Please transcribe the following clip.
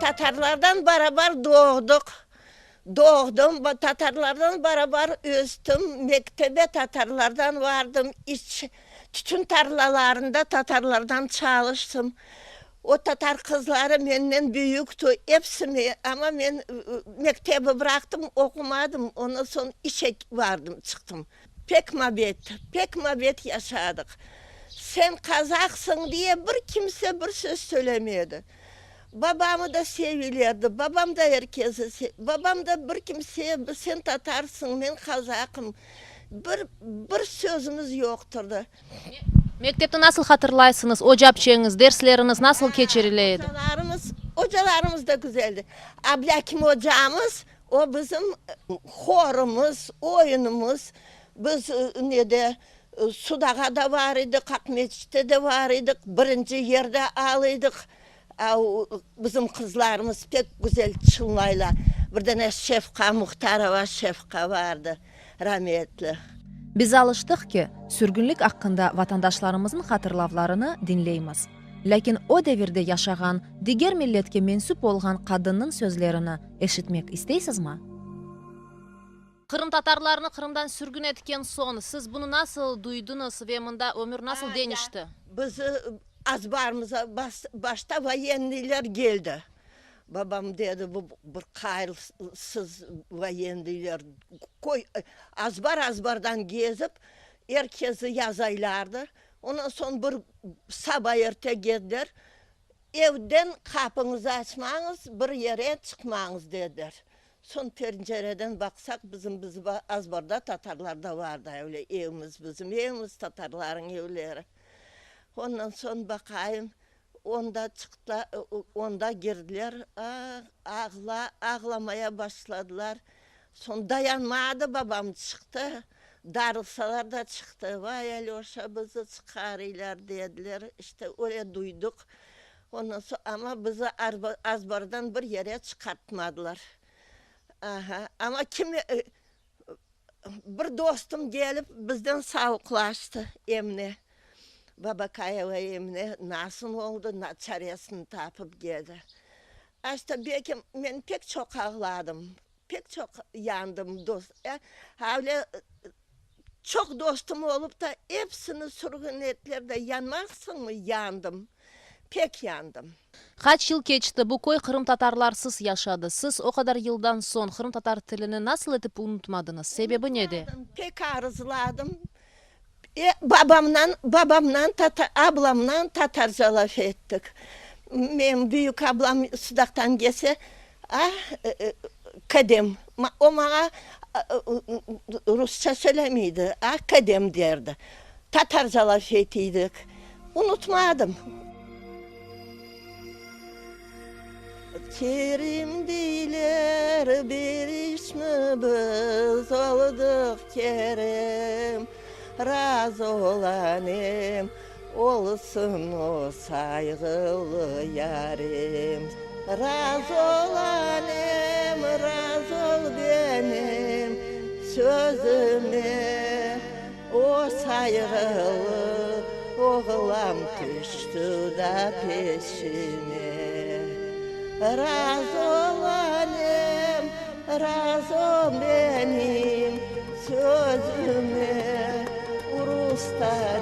Tatarlardan barabar doğdıq, doğdım, tatarlardan barabar östim, mektebe tatarlardan vardım, iç, tütün tarlalarında tatarlardan çalıştım. O tatar qızları menden büyükti, episi, amma men mektebi bıraqtım, oqumadım, ondan soñ işe vardım, çıqtım. Pek mabet, pek mabet yaşadıq. Sen qazaqsıñ diye bir kimse bir söz söylemedi. Babamı da sevilerdi, babam da er kezi, babam da bir kimse, sen tatarsıñ, men qazaqım, bir, bir sözümiz yoqtırdı. Mektepni nasıl hatırlaysıñız, ocapçeñiz, dersleriñiz nasıl keçirile edi? Ocalarımız, ocalarımız da güzeldi. Ablâkim ocamız, o bizim horumız, oyunımız, biz nede, Sudağa da bar edik, Aqmescitte de bar edik, birinci yerde al edik. Bizim qızlarımız pek güzel çıñlaylar. Bir dane Şefqa Muhtarova Şefqa vardı, rametli. Biz alıştıq ki, sürgünlik aqqında vatandaşlarımıznıñ hatırlavlarını diñleymiz. Lâkin o devirde yaşağan diger milletke mensüp olğan qadınnıñ sözlerini eşitmek isteysizmi? Qırımtatarlarnı Qırımdan sürgün etken soñ, siz bunı nasıl duydıñız ve mında ömür nasıl deñişti? Bizi azbarımıza başta voyennıylar keldi. Babam dedi, bu bir hayırsız voyennıylar, köy, azbar-azbardan gezip, er kezi yazaylardı. Ondan soñ bir saba erte keldiler, evden qapıñızı açmañız, bir yere çıqmañız dediler. Soñ pencereden baqsaq, bizim biz azbarda tatarlar da vardı, öyle evimiz, bizim evimiz, tatarlarnıñ evleri. Ondan soñ baqayım, onda çıqtılar, onda girdiler, ağla, ağlamaya başladılar. Soñ dayanmadı, babam çıqtı, darılsalar da çıqtı. Vay, Alöşa, bizi çıqarıylar, dediler. İşte, öyle duydıq. Ondan soñ, amma bizi azbardan bir yere çıqartmadılar. Aha, amma kim, bir dostum kelip bizden savuqlaştı, Emine, Babakayeva Emine, nasıl oldı, çaresini tapıp keldi. İşte, belki men pek çoq ağladım, pek çoq yandım, dost, öyle çoq dostum olıp da, episini sürgün ettiler de, yanmazsıñmı? Yandım. Pek yandım. Qaç yıl keçti, bu köy qırımtatarlarsız yaşadı. Siz o qadar yıldan soñ qırımtatar tilini nasıl etip unutmadıñız? Sebebi nede? Unutmadım, pek arızladım. E, babamnan, babamnan, ablamnan tatarca laf ettik. Menim büyük ablam Sudaqtan kelse, ah, kadem, o maña rusça söylemeydi, ah, kadem derdi. Tatarca laf etiydik. Unutmadım. Kerim deyler bir işni biz oldıq Kerim, Razı ol anem, olsun o sayğılı yarim. Razı ol anem, razı ol benim sözüme. O sayğılı oğlan tüştü da peşime. Razı ol, anem, razı ol benim sözüme. Urusta.